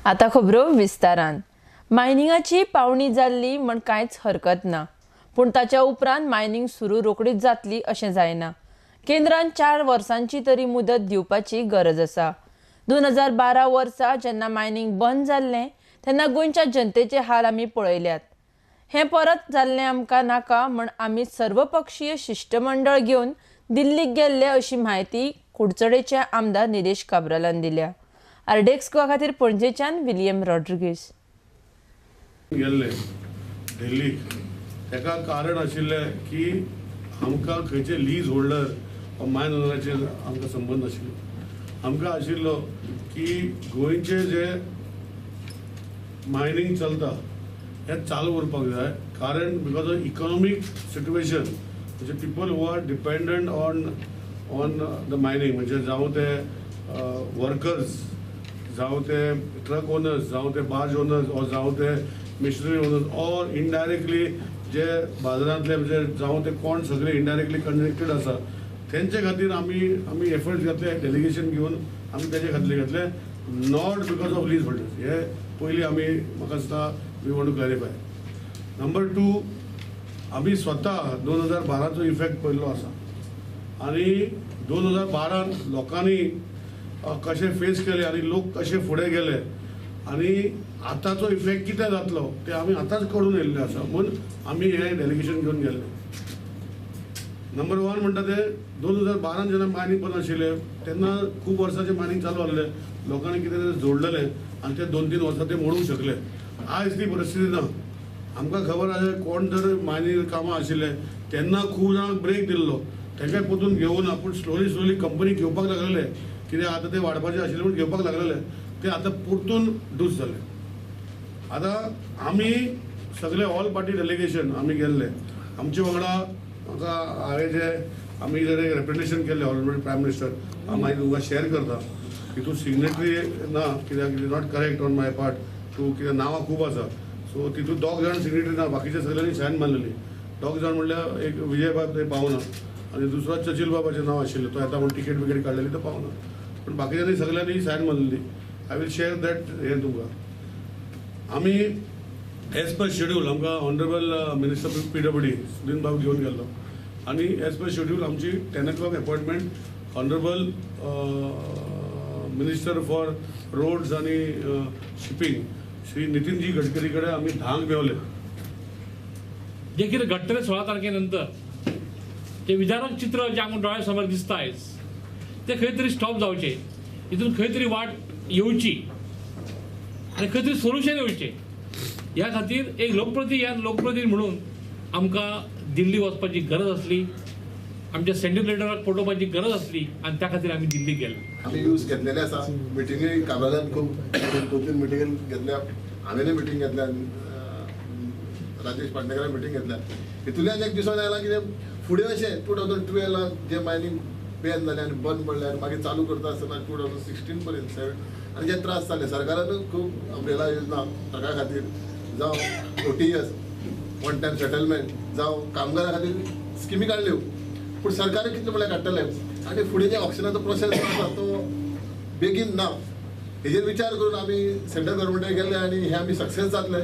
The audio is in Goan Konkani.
आता खबरो विस्तारान. मायनिंगाची पावणी जाल्ली म्हण कांयच हरकत ना, पूण ताच्या उपरांत मायनिंग सुरू रोखडीच जातली अशें जायना. केंद्रान 4 वर्सांची तरी मुदत दिवपाची गरज आसा. 2012 वर्सा जेन्ना मायनिंग बंद जाल्लें तेन्ना गोंयच्या जनतेचे हाल आमी पळयल्यात. हें परत जाल्लें आमकां नाका म्हण आमी सर्वपक्षीय शिश्टमंडळ घेवन दिल्लीक गेल्ले अशी म्हायती कुडचडेचे आमदार निलेश काब्रालान दिल्या. आरडीएक्स गोवा खातीर पणजेच्यान विलियम रॉड्रिगीस. गेल्ले दिल्लीक ताका कारण आशिल्लें की आमकां खंयचे लीज होल्डर वा मायन ओनराचेर आमकां संबंद आशिल्लो. आमकां आशिल्लो की गोंयचे जे मायनींग चलता हें चालू उरपाक जाय, कारण because of economic situation म्हणजे people who are dependent on the mining, म्हणजे जावं ते वर्कर्स, जावं ते ट्रक ओनर्स, जावं ते बार्ज ओनर्स ऑर जावं ते मिशनरी ओनर्स ऑर इनडायरेक्टली जे बाजारांतले म्हणजे जावं ते कोण सगळे इनडायरेक्टली कनेक्टेड आसा तेंचे खातीर आमी आमी एफर्ट्स घातले, डेलिगेशन घेवन आमी तेजे खातीर घातले, not because of lease holders. हे पयलीं आमी म्हाका दिसता we want to clarify. Number 2, आमी स्वता 2012चो इफेक्ट पळयल्लो आसा आनी 2012 लोकांनी कशें फेस केले आनी लोक कशे फुडें गेले आनी आतांचो इफेक्ट कितें जातलो तें आमी आतांच कळून येयल्लें आसा म्हूण आमी हें डेलिगेशन घेवन गेल्ले. नंबर 1 म्हणटा ते 2012 जेन्ना मायनींग बंद आशिल्लें तेन्ना खूब वर्सांचें मायनींग चालू आसलें, लोकांनी कितें तरी जोडलेलें आनी ते 2-3 वर्सां ते मोडूंक शकले. आयज ती परिस्थिती ना. आमकां खबर आसा कोण जर मायनींग कामां आशिल्लें तेन्ना खूब जाणांक ब्रेक दिल्लो, तांकां परतून घेवना, पूण स्लोली स्लोली कंपनी घेवपाक लागलेले, कित्याक आतां ते वाडपाचे आशिल्ले म्हूण घेवपाक लागलेले, ते आतां परतून डूस जाले. आतां आमी सगळे ऑल पार्टी डेलिगेशन आमी गेल्ले, आमचे वांगडा म्हाका हांवें जे आमी जर रेप्रेजेंटेशन केल्लें ऑलरेडी प्रायम मिनिस्टर, हांव मागीर तुमकां शेअर करता. तितून सिग्नेटरी ना कित्याक it is not correct on my part to, कित्याक नांवां खूब आसा, सो तितून 2 जाण सिग्नेटरी ना, बाकीच्या सगळ्यांनी सायन मारलेली. 2 जाण म्हणल्यार एक विजय बाब थंय पावना आनी दुसरो चचिल बाबाचें नांव आशिल्लें, तो येता म्हूण टिकेट बिकेट काडलेली तो पावना, पूण बाकीच्यांनी सगळ्यांनी सायन मारलेली. I will share that हें तुमकां. आमी एज पर शेड्यूल आमकां ऑनरेबल मिनिस्टर PWD Sudin बाब घेवन गेल्लो आनी एज पर शेड्यूल आमची 10 o'clock appointment honourable minister for roads आनी शिपींग श्री नितीनजी गडकरी कडेन आमी 10 मेवले. जे कितें घडटलें 16 तारखे नंतर ते विदारक चित्र जें आमकां दोळ्या समोर दिसता आयज तें खंय तरी स्टॉप जावचें, हितून खंय तरी वाट येवची आनी खंय तरी सोल्युशन येवचें. ह्या खातीर एक लोकप्रतिनिधी ह्या लोकप्रतिनिधी म्हणून आमकां दिल्ली वचपाची गरज आसली, आमच्या सेंट्रल लिडराक पटोवपाची गरज आसली आनी त्या खातीर आमी दिल्लीक गेले. आमी यूज घेतलेले आसा मिटिंगे, काब्रालान खूब 2-3 मिटिंगे घेतल्या, हांवें मिटींग घेतल्या, राजेश पाटणेकरान मिटींग घेतल्या. हितूंतल्यान एक दिसून आयलां कितें फुडें अशें 2012 जे मायनींग बॅन जालें आनी बंद पडलें आनी मागीर चालू करता आसतना 2016 पर्यंत 7 आनी जे त्रास जाले सरकारानूय खूब अम्ब्रेला योजना ट्रका खातीर जावं OTS one time settlement जावं कामगारा खातीर स्किमी काडल्यो, पूण सरकार कितले म्हणल्यार काडटलें आनी फुडें जे ऑक्शनाचो प्रोसेस आसा तो बेगीन ना, हेजेर विचार करून आमी सेंट्रल गव्हर्मेंटाक गेल्ले आनी हे आमी सक्सेस जातले.